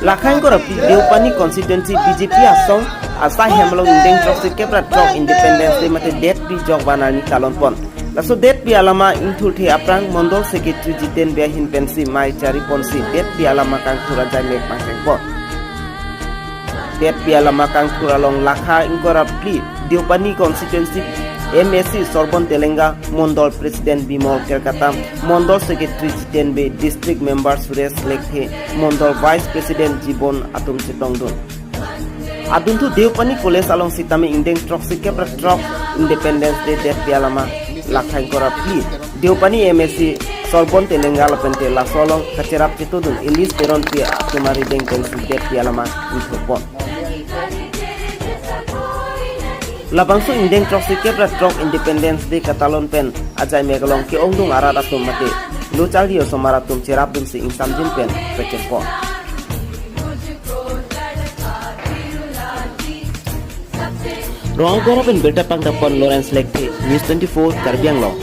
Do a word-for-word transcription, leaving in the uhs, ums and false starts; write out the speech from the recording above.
Lakha ingkoi ra phli Deopani constituency B J P asong asai hem along ingdeng throksi kep ra throk Independence Day mate det phli jok banner ni talonpon. Laso det phli alama ingthurthe aphrang Mondol Secretary Jiten Bey ahin pensi mei chariponsi det phli alama kangthur ajai mek machengpon. Det phli alama kangthur along lakha ingkoi ra phli Deopani constituency M A C Sorbon Telenga, Mondol President Bimol Kerkatam, Mondol Secretary Jiten Bey, District Member Suresh Lekthe, Mondol Vice President Jibon atum chetongdun. Adunthu Deopani College along sitame ingdeng throksi kep ra throk Independence Day det phli alama lakha ingkoi ra phli Deopani M A C Sorbon Telenga lapente laso along kacherap chetongdun Elis Teronpi atum arideng pensi det phli alama ingthurpon. Labangso ingdeng throksi kep ra throk Independence Day katalon pen ajai mek along ke-ongdung arat atum mate lo charli osomar atum cherapdunsi ingsamjin pen pechengpon. Rongagora pen birta pangdapon Lawrence Lekthe, News twenty-four, Karbi Anglong.